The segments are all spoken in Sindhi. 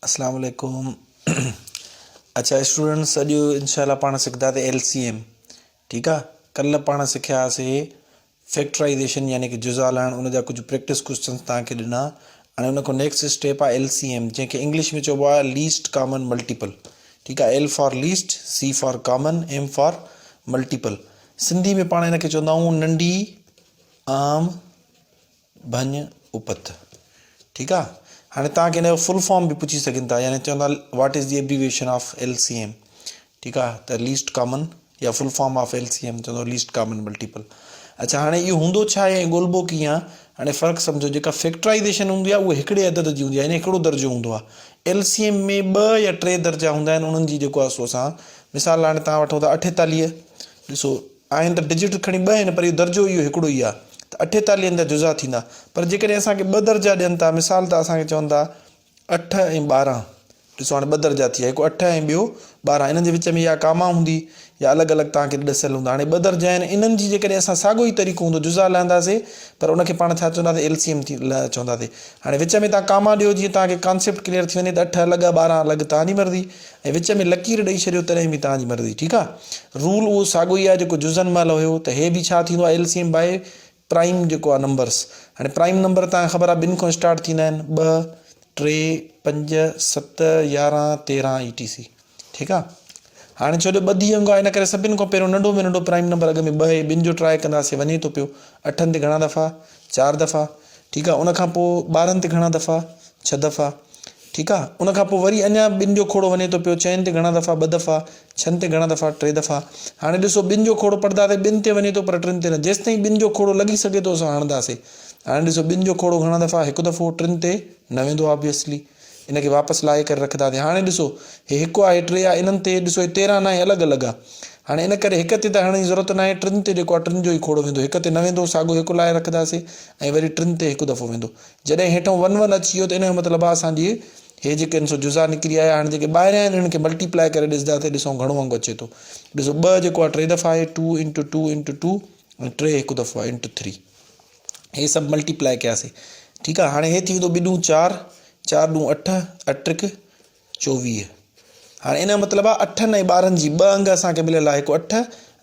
اسلام عليڪم اڇا اسٽوڊنٽس اڄ انشاء الله پاڻ سکندا ته ايل سي ايم ٺيڪ آ ڪلهه پاڻ سکياسي فيڪٽرائيزيشن يعني کہ جزا لهڻ ان جا ڪجهه پريڪٽس ڪوشچنس توهان کي ڏنا هاڻي ان کان نيڪسٽ اسٽيپ آ ايل سي ايم جنهن کي انگلش ۾ چئبو آهي ليسٽ ڪامن ملٽيپل ٺيڪ آ L for least C for common M for multiple Sindhi ۾ پاڻ ان کي چوندا آهيون ننڍي عام ڀڃ اپت ٺيڪ آ هاڻي توهان کي ان جو فل فارم به پڇي سگهن ٿا يعني چوندا what is the abbreviation of L C M ٺيڪ آ ته ليسٽ ڪامن يا full form of L C M چوندو ليسٽ ڪامن ملٽيپل اڇا هاڻي اهو هوندو ڇا آهي ۽ ڳولبو ڪيئن آ هاڻي فرق سمجهو جيڪا فيڪٽرائيزيشن هوندي آ اهو هڪڙي عدد جي هوندي آ يعني هڪڙو درجو هوندو آ ايل سي ايم ۾ ٻه يا ٽي درجا هوندا آهن انهن جي جيڪو آ سو اسان مثال هاڻي توهان وٺو ٿا اٺيتاليهه ڏسو آهن ته ڊجٽ کڻي ٻه آهن پر اهو درجو اهو هڪڙو ئي آهي ته اٺيتاليهن جا جزا ٿيندا پر جيڪڏهن اسان کي ٻه درجا ڏين ٿا مثال ته اسان کي چون ٿا اٺ ۽ 12 ڏسو هاڻي ٻه درجا ٿي ويا هڪ اٺ ۽ ٻيو 12 انهن جي وچ ۾ يا ڪاما هوندي يا الڳ الڳ توهان کي ڏسيل هوندا هاڻي ٻه درجا آهن انهن جي جيڪڏهن اسان ساڳو ئي طريقو هوندو جزا لهنداسي پر ان کي پاڻ ڇا چونداسي ايل سي ايم ٿي چونداسي هاڻي وچ ۾ توهان ڪاما ڏيو جيئن توهان کي ڪانسيپٽ ڪليئر ٿي وڃي ته اٺ الڳ آهي 12 الڳ توهان جي مرضي ۽ وچ ۾ لڪير ڏئي ڇڏيو تڏهن به توهان جي مرضي ٺيڪ آ رول اهو ساڳو ئي آ جيڪو جزن مهل هيو ته هي به ڇا ٿيندو آ L C M by prime جيڪو آ نمبرس هاڻي پرائم نمبر توهان کي خبر آ ٻن کان اسٽارٽ ٿيندا آهن ٻه ٽي پنج ست 11 13 اي ٽي سي ٺيڪ آ هاڻي ڇو جو ٻڌي انگ آ ان ڪري سڀن کان پهريون ننڍو ۾ ننڍو پرائم نمبر اڳ ۾ ٻه آهي ٻن جو ٽرائي ڪنداسي وڃي ٿو پيو اٺن تي گهڻا دفعا چار دفعا ٺيڪ آ ان کان پوء 12 تي گهڻا دفعا ڇهه دفعا ٺيڪ آ ان کان پوء وري اڃا ٻن جو کوڙو وڃي ٿو پيو چئن تي گهڻا دفعا ٻه دفعا ڇهن تي گهڻا دفعا ٽي دفعا هاڻي ڏسو ٻن جو کوڙو پڙهنداسي ٻن تي وڃي ٿو پر ٽن تي نه جيستائين ٻن جو کوڙو لڳي سگهي ٿو اسان هڻنداسي هاڻي ڏسو ٻن جو کوڙو گهڻا دفعا هڪ دفعو ٽن تي نه ويندو آبويسلي ان کي واپس لاهي ڪري رکنداسي هاڻي ڏسو هي هڪ آهي ٽي آهي انهن تي ڏسو هي 13 ناهي الڳ الڳ آهي هاڻي ان ڪري هڪ تي ته هڻڻ جي ضرورت ناهي ٽن تي جيڪو آهي ٽن جو ئي کوڙو ويندو هڪ تي نه ويندو ساڳو هڪ لاهي رکنداسي ۽ وري ٽن تي هڪ دفعو ويندو جڏهن هيٺئون ون ون اچي ويو ته ان جو مطلب آهي اسان جي هي جيڪي آهن سو جزا نڪري آيا هاڻي جيڪي ٻاهريان آهن انهن کي ملٽي پلائي ڪري ڏسندا ته ڏسون گهڻو انگ اچي ٿو ڏسو ٻه جيڪو آهي ٽي دفعا آهي two into two into two ۽ ٽي هڪ دفعو آهي انٽو ٿري هي سڀ ملٽي پلائي ڪياسي ٺيڪ آهي هاڻي هي ٿي ويندو ٻه ڏون چار چار ڏون اٺ اٺ ٽڪ 24 هاڻي ان جو مطلب آهي اٺن ۽ 12 جي ٻه انگ اسان کي مليل آهي هڪ اٺ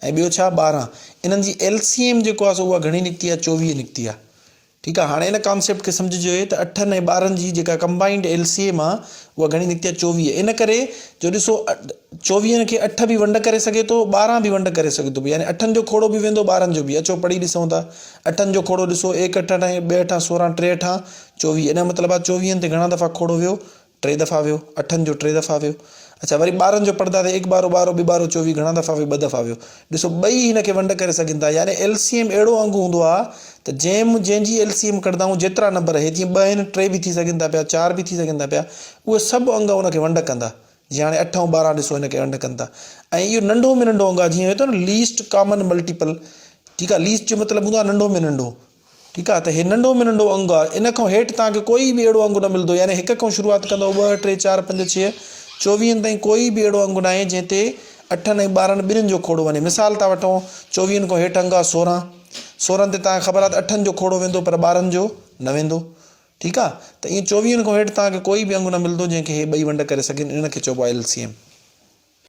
۽ ٻيو ڇا 12 انهن جي ايل سي ايم جيڪو آهي سو اها گهڻي نڪتي آهي 24 نڪتي آهي ٺيڪ آ هاڻي ان ڪانسيپٽ کي سمجهجو ته اٺن ۽ 12 جي جيڪا ڪمبائنڊ ايل سي ايم آ اها گهڻي نڪتي آ 24 ان ڪري جو ڏسو چوويهن کي اٺ به ونڊ ڪري سگهي ٿو 12 به ونڊ ڪري سگهي ٿو يعني اٺن جو کوڙو به ويندو 12 جو به اچو پڙهي ڏسون ٿا اٺن جو کوڙو ڏسو ايڪ اٺ اٺ ۽ ٻه اٺان 16 ٽي اٺان 24 ان جو مطلب آ چوويهن تي گهڻا دفعا کوڙو ويو ٽي دفعا ويو، اٺن جو ٽي دفعا ويو. اڇا وري 12 جو پڙهندا ته ايڪ ٻارو ٻارو ٻه ٻارو 24 گهڻا دفعا ويو ٻه دفعا ويو. ڏسو ٻئي هن کي ونڊ ڪري سگهن ٿا يعني ايل سي ايم اهڙو انگ هوندو آهي ته جنهن جنهن جي ايل سي ايم ڪڍندا آهيون جيترا نمبر هي جيئن ٻه آهن ٽي به ٿي سگهن ٿا پيا چار به ٿي سگهن ٿا پيا اهي سڀ انگ ان کي ونڊ ڪندا جيئن هاڻي اٺ ۽ 12 ڏسو هن کي ونڊ ڪن ٿا ۽ اهو ننڍو ۾ ننڍو انگ آهي جيئن هي ٿو نه ليسٽ ڪامن ملٽيپل ٺيڪ آهي ليسٽ جو مطلب هوندو آهي ننڍو ۾ ننڍو ٺيڪ آ ته هي ننڍو ۾ ننڍو انگ آ ان کان هيٺ توهان کي ڪوئي به اهڙو انگ نه ملندو يعني هڪ کان شروعات ڪندؤ ٻه ٽي چار پنج ڇهه چوويهن تائين ڪوئي به اهڙو انگ ناهي جنهن تي اٺن ۽ 12 ٻنهين جو کوڙو وڃي مثال ٿا وٺون چوويهن کان هيٺ انگ آ 16 16 تي توهان کي خبر آ ته اٺن جو کوڙو ويندو پر 12 جو نه ويندو ٺيڪ آ ته ائين چوويهن کان هيٺ توهان کي ڪوئي به انگ نه ملندو جنهن کي هي ٻئي ونڊ ڪري سگهن ان کي چئبو آ ايل سي ايم.